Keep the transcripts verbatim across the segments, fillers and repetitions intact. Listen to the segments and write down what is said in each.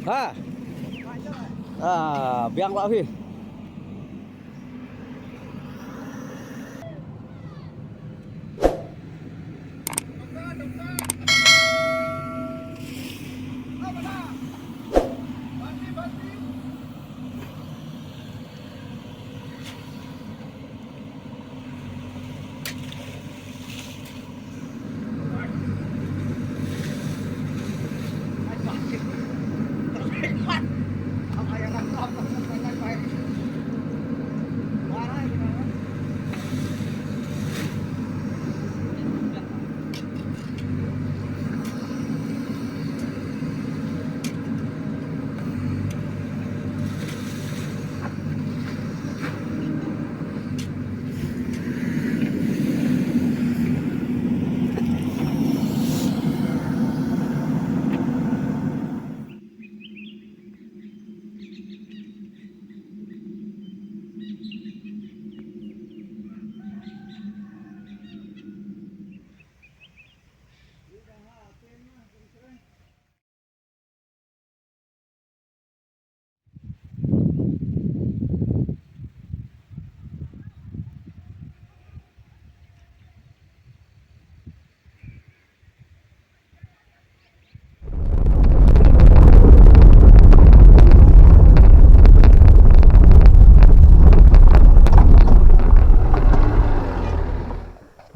Ha. Ah, biang ba phi.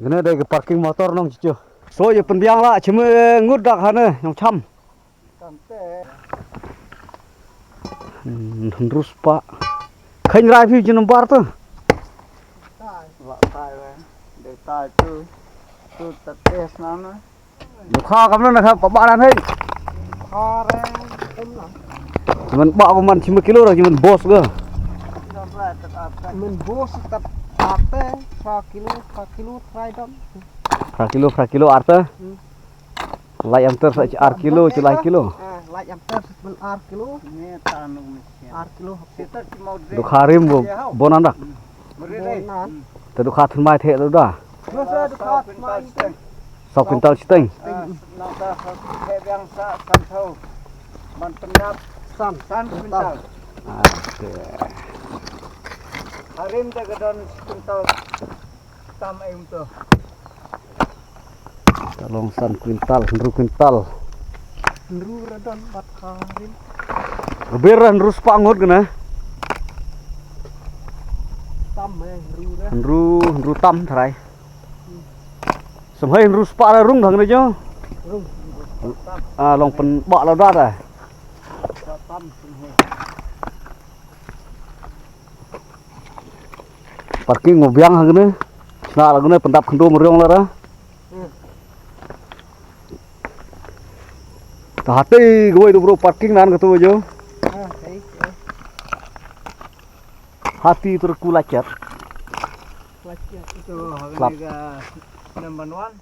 Kane dei ka parking motor nong chichu. So ïa pynbiang la chime ngut dak hane nong cham. Hmm, hynriew spah. Kheiñ rai phi jin bar tu. La tai we. Dei tai tu. Tu tat tes na na. Yu kha kam na kha pa ba dan hei. Kha re. Em na. Jiman ba ko man chime kilo ra jiman bos ga. Jiman bos tat ate. Phra kilo, phra kilo, phra dam. Phra kilo, phra kilo arte. Hmm. Lai amter sa ar kilo, chu lai kilo. Ah, lai amter sa ar kilo. Ar kilo. Du kha rim bo, bo nan dak. Bo nan. Te du kha thymmai the du da. Saw kwintal chiteng. Saw kwintal chiteng. Ah, nang ta saw kwintal biang sa, san thaw. Man pyndap. San. San kwintal. Okay. Harim te ka don kwintal. Tam ai um to. Ka long san kwintal, hynriew kwintal. Hynriew ra don bad harim. Ka ber ra hynriew spah ngut kane. Tam eh, hynriew ra. Hynriew, hynriew tam tharai. Hmm. Sum hai hynriew spah ra rung thang ne jo. Rung. Ah, long pynbah la da da. Tam sum hai. Parking mo biang ha kane. Chna la kane pyndap khyndew meriong la ra. Hmm. Ta hati kawei tu bro parking nan katu jo. Ah, hei, hei. Hati tu ku lachat. Lachat. Itu ha kane ka number one.